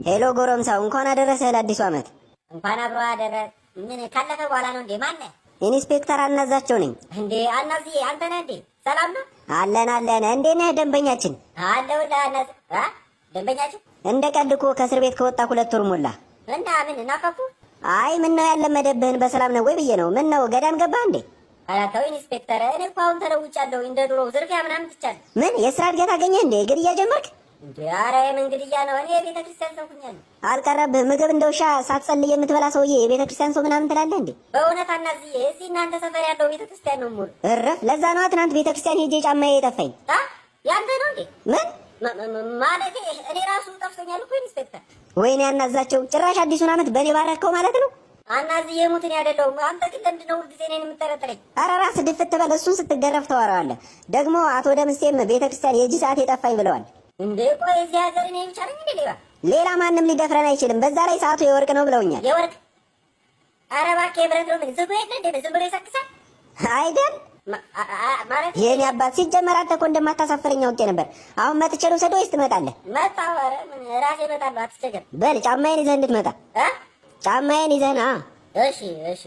Hello ጎረምሳው፣ እንኳን አደረሰህ ለአዲሱ ዓመት። እንኳን አብሮ አደረ። ምን ካለፈ በኋላ ነው እንዴ? ማነህ? ኢንስፔክተር አናዛቸው ነኝ። እንዴ አናዝዬ፣ አንተ ነህ እንዴ? ሰላም ነው? አለን አለን። እንዴት ነህ ደንበኛችን? አለሁልህ አናዝ። አ ደንበኛችን። እንደ ቀልድ እኮ ከእስር ቤት ከወጣ 2 ወር ሞላ። እና ምን ናፈኩ? አይ፣ ምን ነው ያለመደብህን በሰላም ነው ወይ ብዬ ነው። ምን ነው ገዳም ገባህ እንዴ? ኧረ ተው ኢንስፔክተር፣ እኔ እኮ አሁን ተለውጫለሁ። እንደ ድሮው ዝርፊያ ምናምን ትቻለሁ። ምን የስራ እድገት አገኘህ እንዴ? ግድያ ጀመርክ? እንዴ ኧረ የምን ግድያ ነው? እኔ የቤተ ክርስቲያን ሰው ሁኛለሁ። አልቀረብህ። ምግብ እንደ ውሻ ሳትጸልይ የምትበላ ሰውዬ የቤተ ክርስቲያን ሰው ምናምን ትላለህ እንዴ? በእውነት አናዝዬ፣ እዚህ እናንተ ሰፈር ያለው ቤተ ክርስቲያን ነው ሙሉ። እረፍ። ለዛ ነዋ ትናንት ቤተ ክርስቲያን ሄጄ ጫማዬ የጠፋኝ። አ ያንተ ነው እንዴ? ምን? ማለቴ እኔ ራሱ ጠፍቶኛል እኮ ኢንስፔክተር። ወይኔ ያናዛቸው፣ ጭራሽ አዲሱን ዓመት በእኔ ባረከው ማለት ነው። አናዝዬ ሙትን አይደለሁም። አንተ ግን ለምንድን ነው ሁልጊዜ እኔን የምጠረጥረኝ? ኧረ ራስህ ድፍት በል። እሱን ስትገረፍ ታወራዋለህ። ደግሞ አቶ ደምሴም ቤተ ክርስቲያን የእጅ ሰዓት የጠፋኝ ብለዋል። እንዴ ቆይ እዚህ ሀገር እኔ ብቻ ነኝ እንዴ ሌባ? ሌላ ማንም ሊደፍረን አይችልም። በዛ ላይ ሰዓቱ የወርቅ ነው ብለውኛል። የወርቅ? ኧረ እባክህ የብረት ነው። ምን ዝጉ የለ እንዴ? ዝም ብሎ ይሰክሳል። አይደል? ማለት የኔ አባት፣ ሲጀመር አንተ እኮ እንደማታሳፍረኝ አውቄ ነበር። አሁን መጥቼ ልውሰድ ወይስ ትመጣለህ? መጣሁ። ኧረ ምን ራሴ እመጣለሁ፣ አትቸገር። በል ጫማዬን ይዘህ እንድትመጣ። እ ጫማዬን ይዘህ ና። እሺ እሺ።